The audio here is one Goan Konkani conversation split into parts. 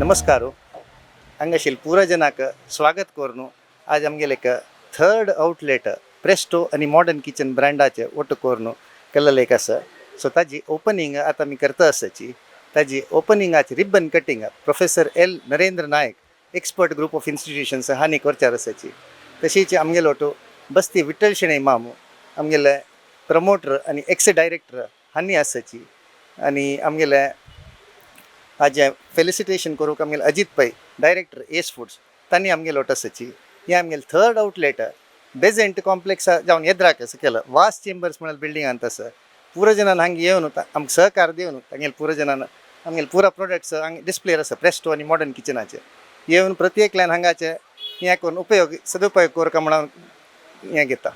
नमस्कार. हांगाशील पुरा जनाक स्वागत करून आज आमगेले एक थर्ड आउटलेट प्रेस्टो आनी मॉडर्न किचन ब्रँडाचे ಒಟ್ಟು करून केल्लें एक आसा. सो ताजी ओपनींग आतां आमी करता आसाची. ताजी ओपनिंगाची ribbon cutting professor L Narendra Naik, expert group of institutions हांणी करचार आसाची. तशीच आमगेलो ಒಟ್ಟು बस्ती विठ्ठल शेणै मामू, आमगेले प्रमोटर आनी एक्स डायरेक्टर हांणी आसाची. आनी आमगेले हाजें फेलिसिटेशन करूंक आमगेले Ajit Pai, director S foods, तांणी आमगेलो आसाची. हें आमगेलें थर्ड आउटलेट बेझेंट कॉम्प्लेक्स जावन येद्राक आसा केलं वास चेंबर्स म्हळ्यार बिल्डिंगांत आसा. पुरा जनान हांगा येवन आमकां सहकार दिवन तांगेले पुरा जनान आमगेले पुरा प्रोडक्ट्स हांगा डिस्प्लेर आसा प्रेस्टो आनी मॉडर्न किचनाचे. येवन प्रत्येकल्यान हांगाचे हें करून उपयोग सदुपयोग करूंक म्हणून हें घेता.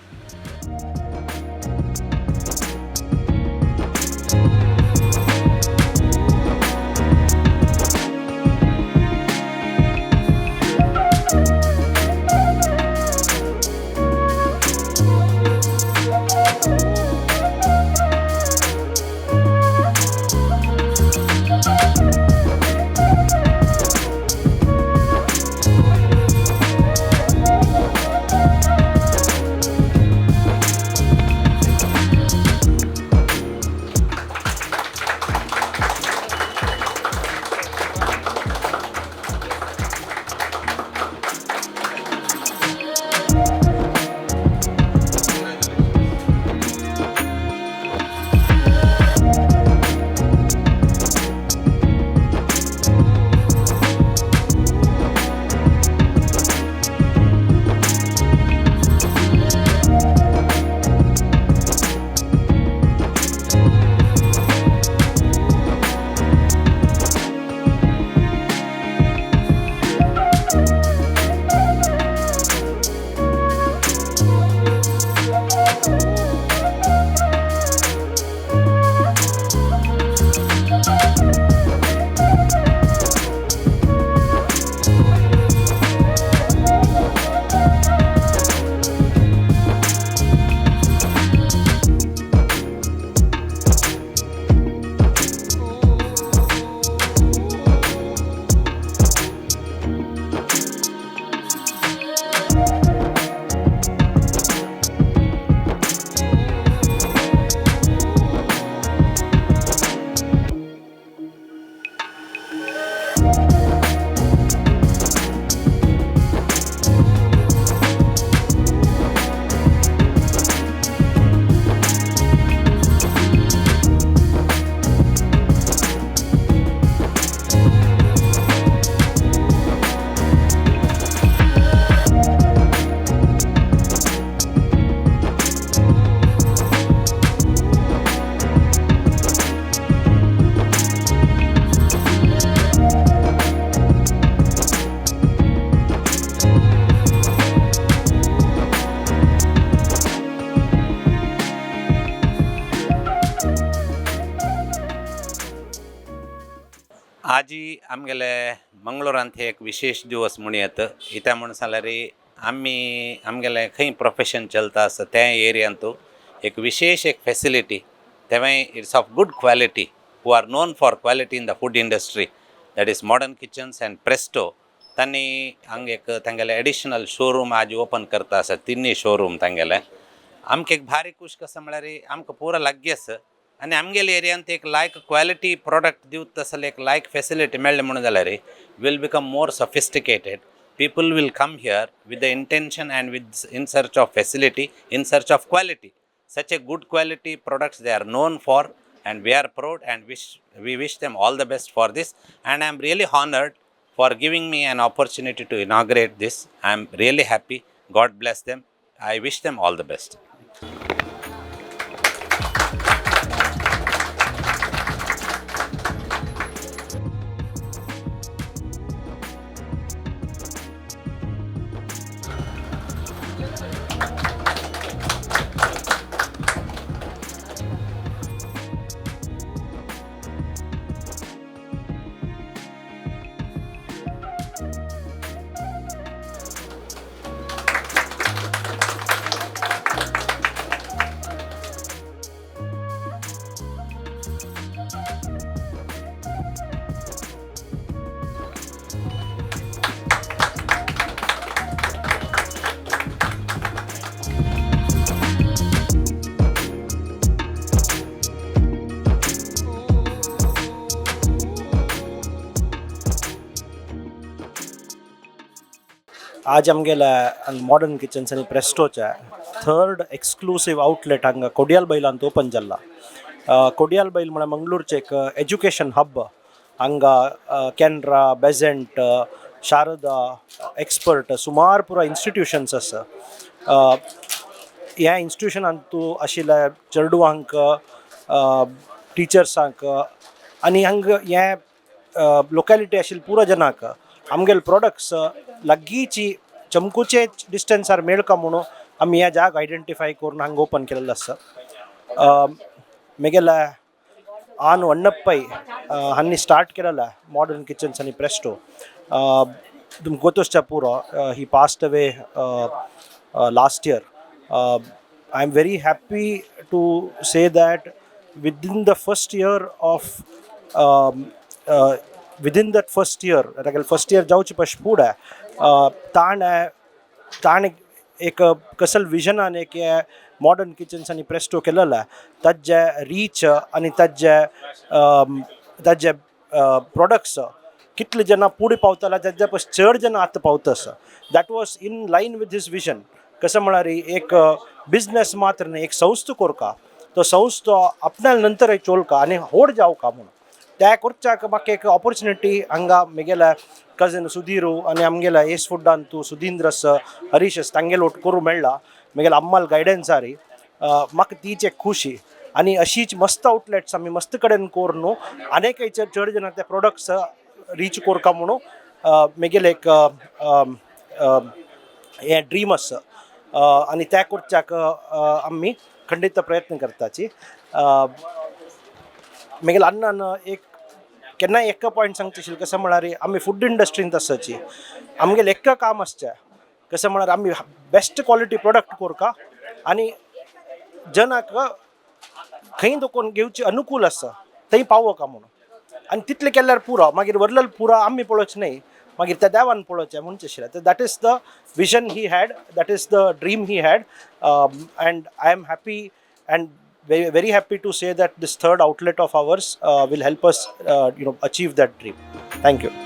आजी आमगेले मंगळूरांत एक विशेश दिवस म्हणयत. कित्याक म्हण सांगल्यार, आमी आमगेले खंय प्रोफेशन चलता आसा त्या एरियांतू एक विशेश एक फेसिलिटी, तेवूय it's of good quality, who are known for quality in the food industry, that is Modern Kitchens and Presto. तांणी हांगा एक तांगेले एडिशनल शोरूम आज ओपन करता आसा. तिन्ही शोरूम तांगेले आमकां एक भारी खूश. कसो म्हळ्यार, आमकां पुरो लागीं आसा आनी आमगेले एरियांत एक लायक क्वॉलिटी प्रोडक्ट दिवता आसल्यार, एक लायक फेसिलिटी मेळ्ळें म्हणून जाल्यार will become more sophisticated. People will come here with the intention and with in search of facility, in search of quality. Such a good quality products they are known for, and we are proud and wish we wish them all the best for this. And I am really honored for giving me an opportunity to inaugurate this. I am really happy. God bless them. I wish them all the best. आज आमगेल्या मॉडर्न किचन्स आनी प्रेस्टोच्या थर्ड एक्सक्लुसीव आउटलेट हांगा कोडियाल बैलांत ओपन जाला. कोडियाल बैल म्हळ्यार मंगळूरचें एक एज्युकेशन हब. हांगा केनरा, बेझंट, शारदा, एक्सपर्ट सुमार पुरा इन्स्टिट्युशन्स आसा. ह्या इन्स्टिट्युशनान तूं आशिल्ल्या चेडवांक, टिचर्सांक आनी हांगा हें लोकेलिटी आशिल्ल्या पुरो जनाक आमगेले प्रोडक्ट्स लागींची चमकूचे डिस्टन्सार मेळका म्हणून आमी ह्या जाग आयडेंटिफाय करून हांगा ओपन केलेलो आसा. मेगेल्या आनु अण्णप्पै हांणी स्टार्ट केलेला मॉडर्न किचन्स आनी प्रेस्टो. तुमकां गोतोसच्या पुरो, he passed away last year. I am very happy to say that within that first year, तागेले फर्स्ट इयर जावचे पयशे फुडें ताणें ताणें एक कसल विजनान एक मॉडर्न किचन्स आनी प्रेस्टो केलेलें, ताजे रीच आनी ताजे ताजे प्रोडक्ट्स कितले जाणां फुडें पावताले ताज्या पस चड जाणां आतां पावता आसा. That was in line with his vision. कसं म्हळ्यार एक बिजनेस मात्र न्ही, एक संस्था कोरका, तो संस्था आपणाल्या नंतर एक चोलका आनी व्हड जावका म्हणून त्या करच्याक म्हाका एक ऑपॉर्च्युनिटी हांगा म्हगेल्या कजन सुधीरू आनी आमगेल्या एस फुड्डान तूं सुधींद्र आसा, हरीश आसा, तांगेलो वट करूं मेळ्ळा. म्हगेल्या अम्माल गायडन्सारी म्हाका तीच एक खुशी आनी अशीच मस्त आउटलेट्स आमी मस्त कडेन करून न्हू अनेक चड जाणां ते प्रोडक्ट्स रीच कोरका म्हणून म्हगेलें एक हें ड्रीम आसा आनी त्या करच्याक आमी खंडीत प्रयत्न करताची. म्हगेल्या अण्णान एक केन्नाय एक पॉयंट सांगचे आशिल्लें. कशें म्हळ्यार आमी फूड इंडस्ट्रींत आसाची, आमगेलें एक काम आसचें, कशें म्हळ्यार आमी बेस्ट क्वॉलिटी प्रोडक्ट कोरका आनी जनाक खंय दोकोन घेवची अनुकूल आसा थंय पावोवका म्हणून. आनी तितलें केल्यार पुरो, मागीर वरलेलें पुरो आमी पळोवचें न्हय, मागीर त्या देवान पळोवचें म्हणचें आशिल्लें. That is the vision he had, that is the dream he had, and I am happy and very very happy to say that this third outlet of ours will help us achieve that dream. Thank you.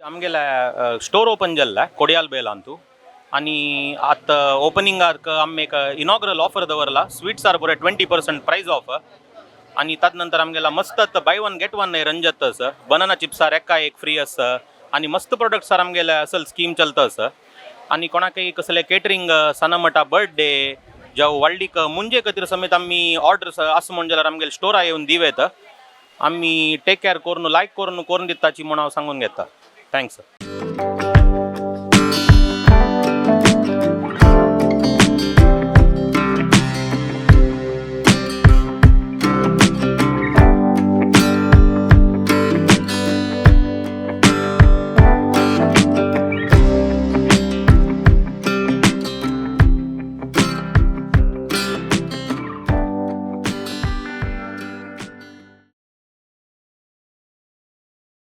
आमगेले स्टोर ओपन जाल्ले कोडियाल बेल अंतू आनी आतां ओपनिंगाक आमी एक इनॉग्रल ऑफर दवरला. स्वीट्सार बरें 20% प्रायज ऑफ आनी तात नंतर आमगेला मस्त by one get one Ranjat आसा. बनाना चिप्सार एका एक फ्री आसा आनी मस्त प्रोडक्ट्सार आमगेले असल स्कीम चलता आसा. आनी कोणाकय कसले केटरींग, सनमटा, बर्थडे जावं व्हडलीक मुंजे खातीर समेत आमी ऑर्डर्स आसा म्हण जाल्यार आमगेले स्टोरा येवन दिव येता. आमी टेक कॅर करून लायक करून करून दिताची म्हूण हांव सांगून घेता. Thanks.